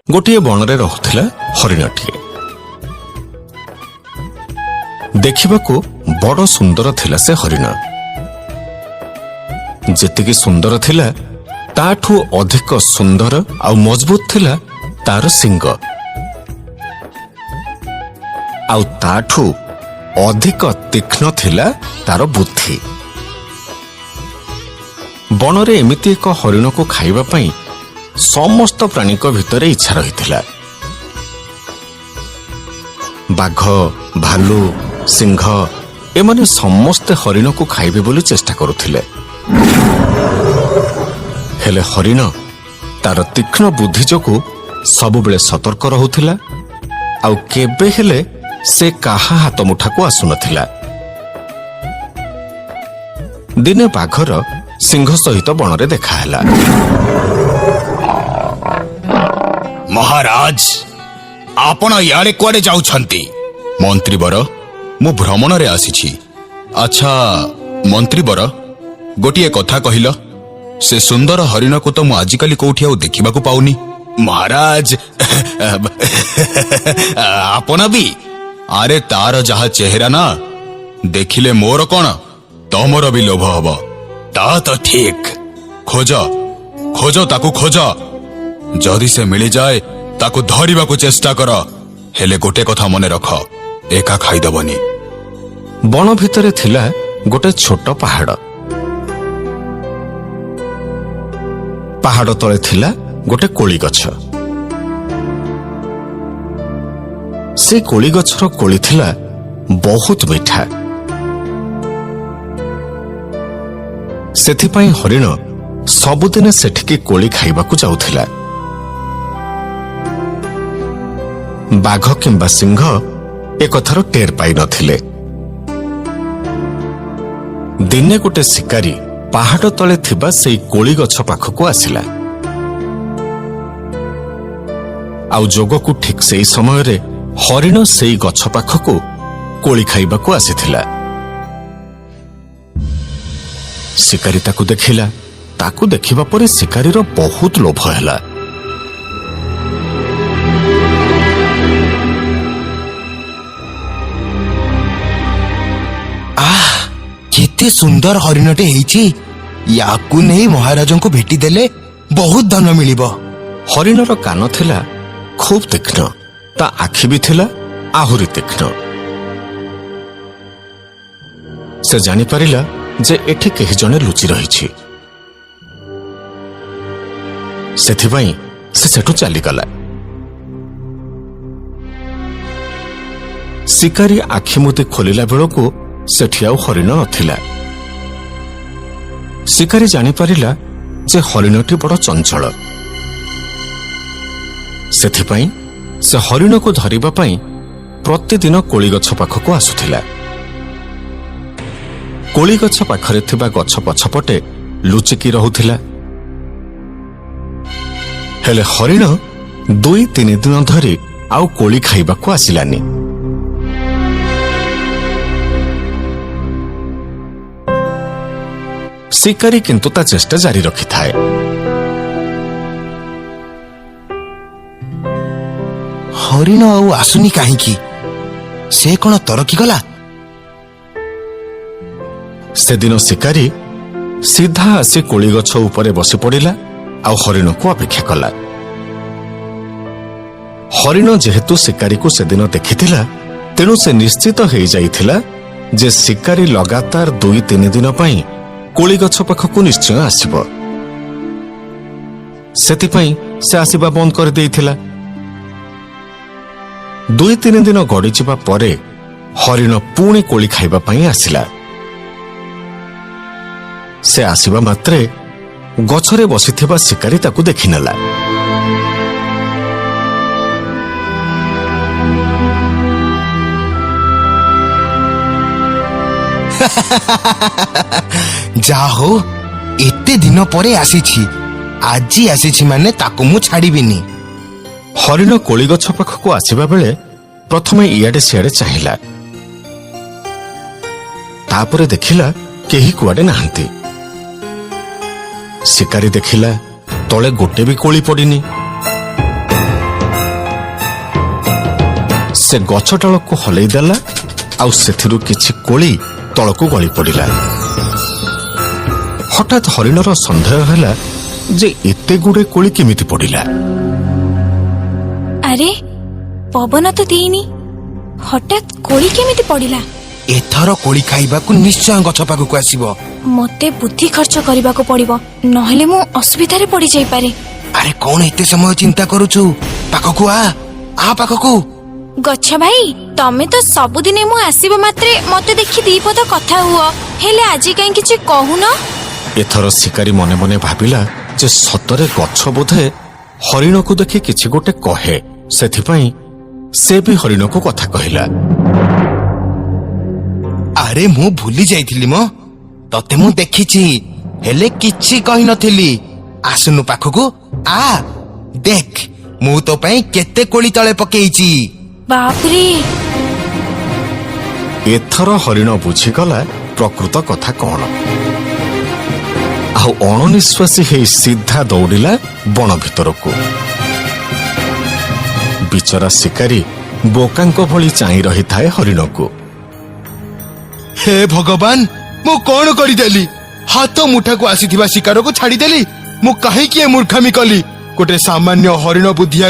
ଗୋଟିଏ ବଣରେ ରହୁଥିଲା ହରିଣଟିଏ। ଦେଖିବାକୁ ବଡ଼ ସୁନ୍ଦର ଥିଲା ସେ ହରିଣ। ଯେତିକି ସୁନ୍ଦର ଥିଲା, ତାଠୁ ଅଧିକ ସୁନ୍ଦର ଆଉ ମଜବୁତ ଥିଲା ତାର ଶିଙ୍ଗ, ଆଉ ତାଠୁ ଅଧିକ ତୀକ୍ଷ୍ଣ ଥିଲା ତାର ବୁଦ୍ଧି। ବଣରେ ଏମିତି ଏକ ହରିଣକୁ ଖାଇବା ପାଇଁ ସମସ୍ତ ପ୍ରାଣୀଙ୍କ ଭିତରେ ଇଚ୍ଛା ରହିଥିଲା। ବାଘ, ଭାଲୁ, ସିଂହ ଏମାନେ ସମସ୍ତେ ହରିଣକୁ ଖାଇବେ ବୋଲି ଚେଷ୍ଟା କରୁଥିଲେ। ହେଲେ ହରିଣ ତାର ତୀକ୍ଷ୍ଣ ବୁଦ୍ଧି ଯୋଗୁଁ ସବୁବେଳେ ସତର୍କ ରହୁଥିଲା, ଆଉ କେବେ ହେଲେ ସେ କାହା ହାତ ମୁଠାକୁ ଆସୁନଥିଲା। ଦିନେ ବାଘର ସିଂହ ସହିତ ବଣରେ ଦେଖାହେଲା। ମହାରାଜ, ଆପଣ ଇଆଡ଼େ କୁଆଡ଼େ ଯାଉଛନ୍ତି? ମନ୍ତ୍ରୀବର, ମୁଁ ଭ୍ରମଣରେ ଆସିଛି। ଆଚ୍ଛା ମନ୍ତ୍ରୀବର, ଗୋଟିଏ କଥା କହିଲ, ସେ ସୁନ୍ଦର ହରିଣକୁ ତ ମୁଁ ଆଜିକାଲି କୋଉଠି ଆଉ ଦେଖିବାକୁ ପାଉନି। ମହାରାଜ, ଆପଣ ବି? ଆରେ ତାର ଯାହା ଚେହେରା ନା, ଦେଖିଲେ ମୋର କଣ ତମର ବି ଲୋଭ ହବ। ତା ତ ଠିକ। ଖୋଜ, ଖୋଜ, ତାକୁ ଖୋଜ। ଯଦି ସେ ମିଳିଯାଏ ତାକୁ ଧରିବାକୁ ଚେଷ୍ଟା କର। ହେଲେ ଗୋଟେ କଥା ମନେ ରଖ, ଏକା ଖାଇଦବନି। ବଣ ଭିତରେ ଥିଲା ଗୋଟେ ଛୋଟ ପାହାଡ଼। ପାହାଡ଼ ତଳେ ଥିଲା ଗୋଟେ କୋଳି ଗଛ। ସେ କୋଳି ଗଛର କୋଳି ଥିଲା ବହୁତ ମିଠା। ସେଥିପାଇଁ ହରିଣ ସବୁଦିନ ସେଠିକି କୋଳି ଖାଇବାକୁ ଯାଉଥିଲା। ବାଘ କିମ୍ବା ସିଂହ ଏକଥାର ଟେର ପାଇନଥିଲେ। ଦିନେ ଗୋଟେ ଶିକାରୀ ପାହାଡ଼ ତଳେ ଥିବା ସେଇ କୋଳି ଗଛ ପାଖକୁ ଆସିଲା, ଆଉ ଯୋଗକୁ ଠିକ ସେଇ ସମୟରେ ହରିଣ ସେଇ ଗଛ ପାଖକୁ କୋଳି ଖାଇବାକୁ ଆସିଥିଲା। ଶିକାରୀ ତାକୁ ଦେଖିଲା। ତାକୁ ଦେଖିବା ପରେ ଶିକାରୀର ବହୁତ ଲୋଭ ହେଲା। ଆহ, କେତେ ସୁନ୍ଦର ହରିଣଟେ ହେଇଛି! ୟାକୁ ନେଇ ମହାରାଜଙ୍କୁ ଭେଟି ଦେଲେ ବହୁତ ଧନ ମିଳିବ। ହରିଣର କାନ ଥିଲା ଖୁବ୍ ତୀକ୍ଷ୍ଣ, ତା ଆଖି ବି ଥିଲା ଆହୁରି ତୀକ୍ଷ୍ଣ। ସେ ଜାଣିପାରିଲା ଯେ ଏଠି କେହି ଜଣେ ଲୁଚି ରହିଛି। ସେଥିପାଇଁ ସେ ସେଠୁ ଚାଲିଗଲା। ଶିକାରୀ ଆଖି ମୁଦି ଖୋଲିଲା ବେଳକୁ ସେଠି ଆଉ ହରିଣ ନଥିଲା। ଶିକାରୀ ଜାଣିପାରିଲା ଯେ ହରିଣଟି ବଡ଼ ଚଞ୍ଚଳ। ସେଥିପାଇଁ ସେ ହରିଣକୁ ଧରିବା ପାଇଁ ପ୍ରତିଦିନ କୋଳିଗଛ ପାଖକୁ ଆସୁଥିଲା। କୋଳିଗଛ ପାଖରେ ଥିବା ଗଛ ପଛପଟେ ଲୁଚିକି ରହୁଥିଲା। ହେଲେ ହରିଣ 2-3 ଦିନ ଧରି ଆଉ କୋଳି ଖାଇବାକୁ ଆସିଲାନି। ଶିକାରୀ କିନ୍ତୁ ତା ଚେଷ୍ଟା ଜାରି ରଖିଥାଏ। ହରିଣ ଆଉ ଆସୁନି କାହିଁକି? ସେ କଣ ତରକି ଗଲା? ସେଦିନ ଶିକାରୀ ସିଧା ଆସି କୋଳିଗଛ ଉପରେ ବସି ପଡ଼ିଲା ଆଉ ହରିଣକୁ ଅପେକ୍ଷା କଲା। ହରିଣ ଯେହେତୁ ଶିକାରୀକୁ ସେଦିନ ଦେଖିଥିଲା, ତେଣୁ ସେ ନିଶ୍ଚିତ ହେଇଯାଇଥିଲା ଯେ ଶିକାରୀ ଲଗାତାର 2-3 ଦିନ ପାଇଁ କୋଳିଗଛ ପାଖକୁ ନିଶ୍ଚୟ ଆସିବ। ସେଥିପାଇଁ ସେ ଆସିବା ବନ୍ଦ କରିଦେଇଥିଲା। 2-3 ଦିନ ଗଡ଼ିଯିବା ପରେ ହରିଣ ପୁଣି କୋଳି ଖାଇବା ପାଇଁ ଆସିଲା। ସେ ଆସିବା ମାତ୍ରେ ଗଛରେ ବସିଥିବା ଶିକାରୀ ତାକୁ ଦେଖିନେଲା। ଯା ହଉ, ଏତେ ଦିନ ପରେ ଆସିଛି। ଆଜି ଆସିଛି ମାନେ ତାକୁ ମୁଁ ଛାଡ଼ିବିନି। ହରିଣ କୋଳିଗଛ ପାଖକୁ ଆସିବା ବେଳେ ପ୍ରଥମେ ଇଆଡ଼େ ସିଆଡ଼େ ଚାହିଁଲା। ତାପରେ ଦେଖିଲା କେହି କୁଆଡ଼େ ନାହାନ୍ତି। ଶିକାରୀ ଦେଖିଲା ତଳେ ଗୋଟେ ବି କୋଳି ପଡ଼ିନି। ସେ ଗଛ ଡାଳକୁ ହଲେଇ ଦେଲା, ଆଉ ସେଥିରୁ କିଛି କୋଳି ତଳକୁ ଗଳି ପଡ଼ିଲା। ହଠାତ୍ ହରିଣର ସନ୍ଦେହ ହେଲା ଯେ ଏତେ ଗୁଡେ କୋଳି କେମିତି ପଡ଼ିଲା। ଆରେ, ପବନ ତ ଦେଇନି, ହଠାତ୍ କୋଳି କେମିତି ପଡ଼ିଲା? ଏଥର କୋଳି ଖାଇବାକୁ ନିଶ୍ଚୟ ଗଛ ପାଖକୁ ଆସିବ। ମତେ ବୁଦ୍ଧି ଖର୍ଚ୍ଚ କରିବାକୁ ପଡିବ, ନହେଲେ ମୁଁ ଅସୁବିଧାରେ ପଡିଯାଇପାରେ। ଆରେ, କଣ ଏତେ ସମୟ ଚିନ୍ତା କରୁଛୁ? ପାଖକୁ ଆ, ଆ ପାଖକୁ। ଗଛ ଭାଇ, ତମେ ତ ସବୁଦିନେ ମୁଁ ଆସିବା ମାତ୍ରେ ମତେ ଦେଖି ଦି ପଦ କଥା ହୁଅ, ହେଲେ ଆଜି କାହିଁ କିଛି କହୁନ? ଏଥର ଶିକାରୀ ମନେ ମନେ ଭାବିଲା ଯେ ସତରେ ଗଛ ବୋଧେ ହରିଣକୁ ଦେଖି କିଛି ଗୋଟେ କହେ। ସେଥିପାଇଁ ସେ ବି ହରିଣକୁ କଥା କହିଲା। ଆରେ, ମୁଁ ଭୁଲି ଯାଇଥିଲି ମ, ତତେ ମୁଁ ଦେଖିଛି ହେଲେ କିଛି କହିନଥିଲି। ଆସୁନୁ ପାଖକୁ ଆ, ଦେଖ ମୁଁ ତୋ ପାଇଁ କେତେ କୋଳି ତଳେ ପକେଇଛି। ବାପରେ! ଏଥର ହରିଣ ବୁଝିଗଲା ପ୍ରକୃତ କଥା କଣ, ଆଉ ଅଣନିଶ୍ୱାସୀ ହେଇ ସିଧା ଦୌଡ଼ିଲା ବଣ ଭିତରକୁ। ବିଚରା ଶିକାରୀ ବୋକାଙ୍କ ଭଳି ଚାହିଁ ରହିଥାଏ ହରିଣକୁ। ହେ ଭଗବାନ, ମୁଁ କଣ କରିଦେଲି? ହାତ ମୁଠାକୁ ଆସିଥିବା ଶିକାରକୁ ଛାଡ଼ିଦେଲି। ମୁଁ କାହିଁକି ଏ ମୂର୍ଖାମି କଲି? ଗୋଟେ ସାମାନ୍ୟ ହରିଣ ବୁଦ୍ଧିଆ